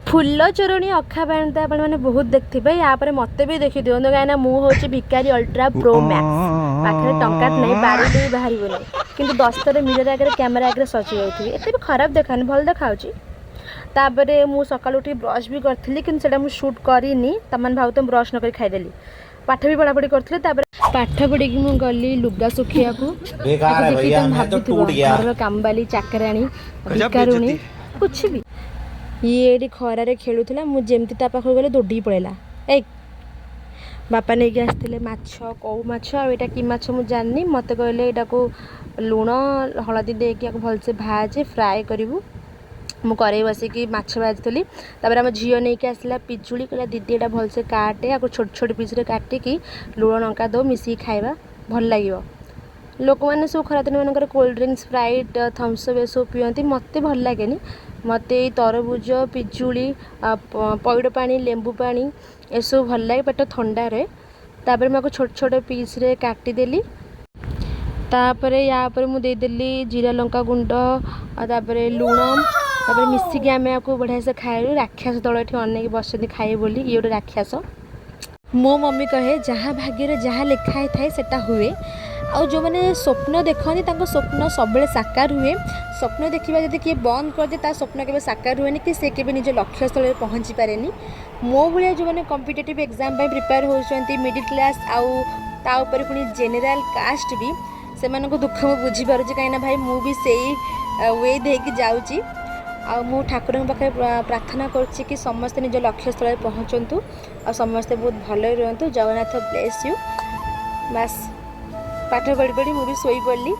ଫୁଲ ଚୋରଣୀ ଅଖା ବାଣ ତ ଆପଣମାନେ ବହୁତ ଦେଖିଥିବେ। ୟା ପରେ ମୋତେ ବି ଦେଖିଦିଅନ୍ତୁ, କାହିଁକିନା ମୁଁ ହେଉଛି ଭିକାରୀ ଅଲ୍ଟ୍ରା ପ୍ରୋ ମ୍ୟାକ୍ସ। ପାଖରେ ଟଙ୍କା ନାହିଁ, ବାଡ଼ିଲେ ବି ବାହାରିବନି, କିନ୍ତୁ 10 ଥର ମିରର ଆଗରେ, କ୍ୟାମେରା ଆଗରେ ସଜେଇ ହେଉଥିବି। ଏତେ ବି ଖରାପ ଦେଖାନି, ଭଲ ଦେଖାହେଉଛି। ତାପରେ ମୁଁ ସକାଳୁ ଉଠି ବ୍ରସ୍ ବି କରିଥିଲି, କିନ୍ତୁ ସେଇଟା ମୁଁ ସୁଟ୍ କରିନି। ତମମାନେ ଭାବୁଥିବ ବ୍ରସ୍ ନ କରି ଖାଇଦେଲି। ପାଠ ବି ପଢ଼ାପଢ଼ି କରିଥିଲି। ତାପରେ ପାଠ ପଢ଼ିକି ମୁଁ ଗଲି ଲୁଗା ଶୁଖିବାକୁ। बेकार ତାକୁ है ଦେଖିକି भैया, ତମେ मैं तो ଭାବୁଥିବ टूट गया। ଘରର କାମବାଲି, ଚାକରାଣୀ, गजब ଭିକାରୁଣୀ, बेइज्जती। कुछ भी। ଇଏ ଏଇଠି ଖରାରେ ଖେଳୁଥିଲା। ମୁଁ ଯେମିତି ତା ପାଖକୁ ଗଲେ ଦୌଡ଼ିକି ପଳେଇଲା। ଏଇ ବାପା ନେଇକି ଆସିଥିଲେ ମାଛ, କଉ ମାଛ। ଆଉ ଏଇଟା କି ମାଛ ମୁଁ ଜାଣିନି। ମୋତେ କହିଲେ, ଏଇଟାକୁ ଲୁଣ ହଳଦୀ ଦେଇକି ଆକୁ ଭଲସେ ଭାଜେ, ଫ୍ରାଏ କରିବୁ। ମୁଁ କରେଇ ବସିକି ମାଛ ଭାଜୁଥିଲି। ତାପରେ ଆମ ଝିଅ ନେଇକି ଆସିଲା ପିଜୁଳି। କହିଲା, ଦିଦି, ଏଇଟା ଭଲସେ କାଟେ, ଆକୁ ଛୋଟ ଛୋଟ ପିସ୍ରେ କାଟିକି ଲୁଣ ଲଙ୍କା ଦେଉ, ମିଶିକି ଖାଇବା, ଭଲ ଲାଗିବ। ଲୋକମାନେ ସବୁ ଖରାଦିନ ମାନଙ୍କରେ କୋଲ୍ଡ ଡ୍ରିଙ୍କସ୍, ସ୍ପ୍ରାଇଟ୍, ଥମ୍ସଅପ୍ ଏସବୁ ପିଅନ୍ତି। ମୋତେ ଭଲ ଲାଗେନି। ମୋତେ ଏଇ ତରଭୁଜ, ପିଜୁଳି, ପଇଡ଼ ପାଣି, ଲେମ୍ବୁ ପାଣି ଏସବୁ ଭଲ ଲାଗେ, ପେଟ ଥଣ୍ଡା ରହେ। ତାପରେ ମୁଁ ଆକୁ ଛୋଟ ଛୋଟ ପିସ୍ରେ କାଟିଦେଲି। ତାପରେ ୟା ଉପରେ ମୁଁ ଦେଇଦେଲି ଜିରା ଲଙ୍କା ଗୁଣ୍ଡ ଆଉ ତାପରେ ଲୁଣ। ତାପରେ ମିଶିକି ଆମେ ଆକୁ ବଢ଼ିଆ ସେ ଖାଇଲୁ। ରାକ୍ଷସ ଦଳ ଏଠି ଅନେଇକି ବସିଛନ୍ତି ଖାଇବେ ବୋଲି। ଇଏ ଗୋଟେ ରାକ୍ଷସ। ମୋ ମମି କହେ, ଯାହା ଭାଗ୍ୟରେ ଯାହା ଲେଖା ହେଇଥାଏ ସେଟା ହୁଏ। ଆଉ ଯେଉଁମାନେ ସ୍ୱପ୍ନ ଦେଖନ୍ତି, ତାଙ୍କ ସ୍ୱପ୍ନ ସବୁବେଳେ ସାକାର ହୁଏ। ସ୍ୱପ୍ନ ଦେଖିବା ଯଦି କିଏ ବନ୍ଦ କରିଦିଏ, ତା ସ୍ୱପ୍ନ କେବେ ସାକାର ହୁଏନି କି ସେ କେବେ ନିଜ ଲକ୍ଷ୍ୟସ୍ଥଳରେ ପହଞ୍ଚି ପାରେନି। ମୋ ଭଳିଆ ଯେଉଁମାନେ କମ୍ପିଟେଟିଭ୍ ଏକ୍ଜାମ୍ ପାଇଁ ପ୍ରିପେୟାର ହେଉଛନ୍ତି, ମିଡ଼ିଲ୍ କ୍ଲାସ୍ ଆଉ ତା ଉପରେ ପୁଣି ଜେନେରାଲ୍ କାଷ୍ଟ ବି, ସେମାନଙ୍କ ଦୁଃଖ ମୁଁ ବୁଝିପାରୁଛି, କାହିଁକିନା ଭାଇ, ମୁଁ ବି ସେଇ we ଦେଇକି ଯାଉଛି। ଆଉ ମୁଁ ଠାକୁରଙ୍କ ପାଖରେ ପ୍ରାର୍ଥନା କରୁଛି କି ସମସ୍ତେ ନିଜ ଲକ୍ଷ୍ୟସ୍ଥଳରେ ପହଞ୍ଚନ୍ତୁ ଆଉ ସମସ୍ତେ ବହୁତ ଭଲରେ ରୁହନ୍ତୁ। Jagannath bless you. ବାସ୍, ପାଠ ପଢ଼ି ପଢ଼ି ମୁଁ ବି ଶୋଇପଡ଼ିଲି।